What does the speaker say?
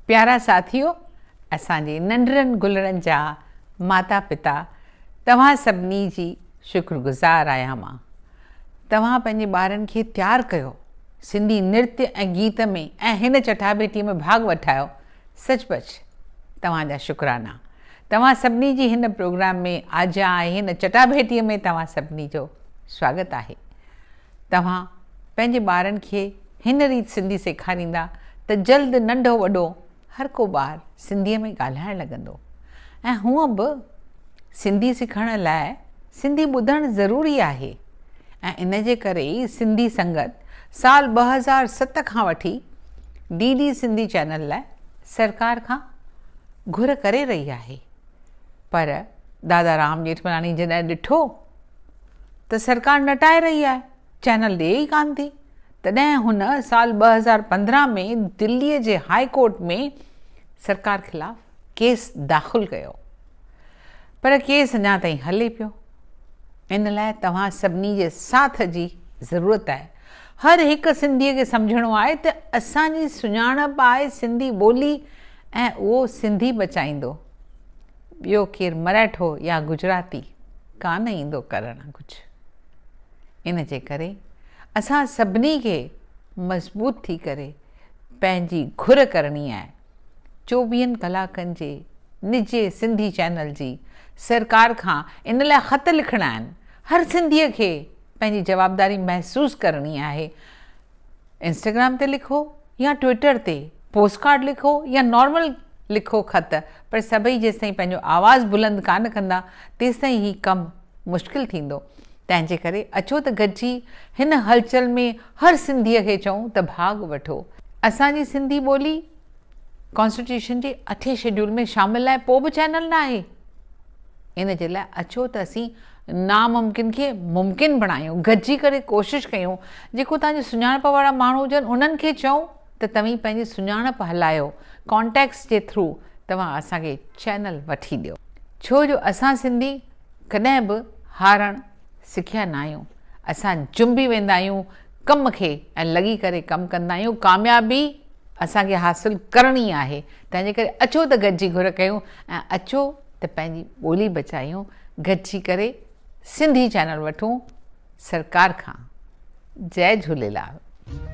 پيارا ساٿيو، اسان جي ننڍڙن گلڙن جا ماتا پتا، توهان سڀني جي شڪر گذار آهيان مان. توهان پنهنجي ٻارن کي تيار ڪيو، سنڌي نرتيه ۽ گيت ۾ ۽ هن چٽاڀيٽي ۾ ڀاڳ وٺايو، سچ پچ توهان جا شڪرانا. توهان سڀني جي هن پروگرام ۾ آجيان آهي، هن چٽاڀيٽي ۾ توهان سڀني جو سواگت آهي. توهان پنهنجي ٻارن کي هن ريت سنڌي سيکاريندا ته جلد ننڍو وڏو هر ڪو ٻار سنڌيء ۾ ڳالهائڻ لڳندو ۽ هونء به سنڌي سکڻ لاء سنڌي ٻڌڻ ضروري آهي ۽ ان جي ڪري ئي سنڌي سنگت سال 2007 کان وٺي ڊي ڊي سنڌي چينل لاء سرڪار کان گهر ڪري رهي آهي پر دادا رام ڄيٺملاڻي جڏهن ڏٺو ته سرڪار نٽائي رهي آهي، چينل ڏئي ئي ڪانه ٿي، تڏهن هن سال 2015 ۾ دليء جي هاء ڪورٽ ۾ سرڪار خلاف ڪيس داخل ڪيو، پر ڪيس اڃا تائين هلي پيو. ان لاء توهان سڀني جي ساٿ جي ضرورت آهي. هر هڪ سنڌيء کي سمجهڻو آهي ته اسان جي سڃاڻپ آهي سنڌي ٻولي ۽ اهو سنڌي بچائيندو. ٻيو ڪير مرهٺو يا گجراتي ڪانه ايندو ڪرڻ ڪجهه. ان جي ڪري اسان سڀني کي مضبوط ٿي ڪري پنهنجي گهر ڪرڻي آهي. چوويهن ڪلاڪن جي نجي سنڌي چينل جي سرڪار کان ان لاء خط لکڻا آهن. هر سنڌيء کي پنهنجي جوابداري محسوس ڪرڻي آهي. انسٽاگرام تي لکو يا ٽوئٽر تي پوسٽ ڪارڊ لکو يا نارمل لکو خط پر سڀئي جيستائين پنهنجو آواز بلند ڪانه ڪندا تيستائين هي ڪم مشڪل ٿيندو تنهن جي ڪري اچو ته گڏجي هن هلچل ۾ هر سنڌيء کي چئون ته ڀاڳ وٺو. اسان جي سنڌي ٻولي ڪانسٽيٽيوشن جي اٺين شيڊيول ۾ شامل آهي پوء به چينل ناهي. ان جي لاء اچو ته اسين ناممڪن کي ممڪن بڻايون، گڏجي ڪري ڪوشش ڪيون، جيڪو توهان جي سڃاڻپ وارا ماڻهو هجن انهن کي چئون ته توهين پنهنجي سڃاڻپ هلايو، ڪانٽيڪٽس جي ٿرو توهان اسان کي چينل وٺي ڏيو. ڇو جو اسان سنڌي ڪڏهن به هارڻ سکيا ناهيون، اسان جنبي ويندا آهيون ڪم کي ۽ لڳي ڪري ڪم ڪندا آهيون، ڪاميابي اسان کي حاصل ڪرڻي آهي، تنهن جي ڪري اچو ته گڏجي گهر ڪيون ۽ اچو ته پنهنجي ٻولي بچايون گڏجي ڪري سنڌي چينل وٺون سرڪار کان جئي جهوليلال.